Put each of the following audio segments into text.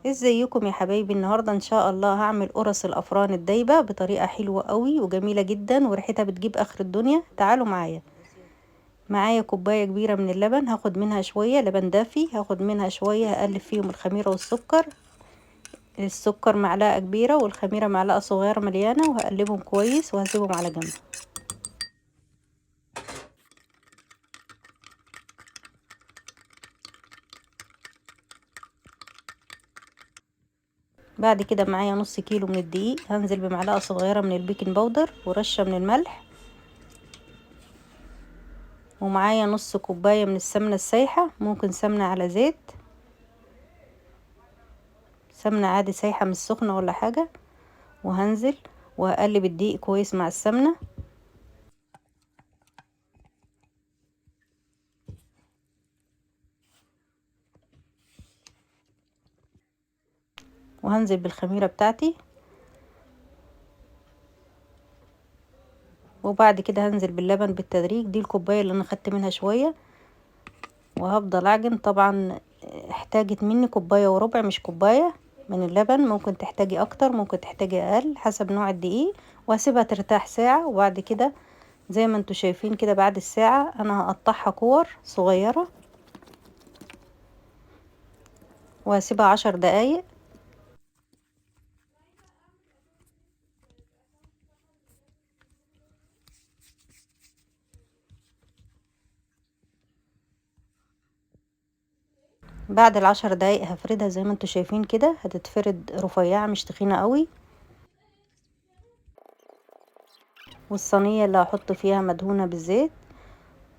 ازيكم يا حبايبي؟ النهارده ان شاء الله هعمل قرص الافران الدايبه بطريقة حلوة قوي وجميلة جدا وريحتها بتجيب اخر الدنيا. تعالوا معايا. معايا كوباية كبيرة من اللبن، هاخد منها شوية لبن دافي، هاخد منها شوية هقلب فيهم الخميره والسكر. السكر معلقه كبيرة والخميره معلقه صغيرة مليانة، وهقلبهم كويس وهسيبهم على جنب. بعد كده معايا نص كيلو من الدقيق، هنزل بمعلقه صغيرة من ال baking powder ورشه من الملح، ومعايا نص كوباية من السمنة السايحه، ممكن سمنه على زيت، سمنه عادي سايحه مش سخنة ولا حاجة. وهنزل وهقلب الدقيق كويس مع السمنة. وهنزل بالخميره بتاعتي، وبعد كده هنزل باللبن بالتدريج. دي الكوباية اللي انا خدت منها شوية، وهفضل اعجن. طبعا احتاجت مني كوباية وربع مش كوباية من اللبن، ممكن تحتاجي اكتر ممكن تحتاجي اقل حسب نوع الدقيق. وهسيبها ترتاح ساعة، وبعد كده زي ما انتوا شايفين كده بعد الساعة انا هقطعها كور صغيرة وهسيبها 10 دقايق. بعد 10 دقايق هفردها زي ما انتوا شايفين كده، هتتفرد رفيعة مش تخينة قوي. والصينية اللي هحط فيها مدهونة بالزيت،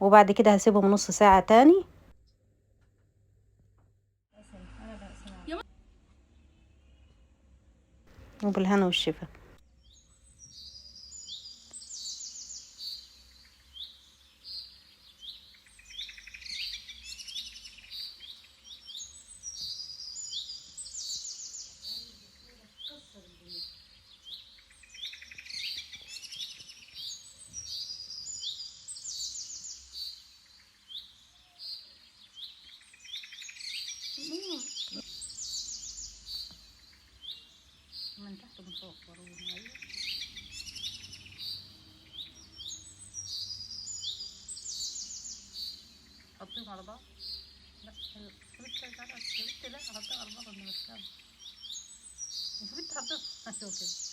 وبعد كده هسيبهم نص ساعة تاني. وبالهنا والشفا. من تحت ومن فوق ضروري. حطيهم على بعض. لا حبيبتي، لا حطيهم على بعض من الكام. حبيبتي حطيهم. ايوه كده.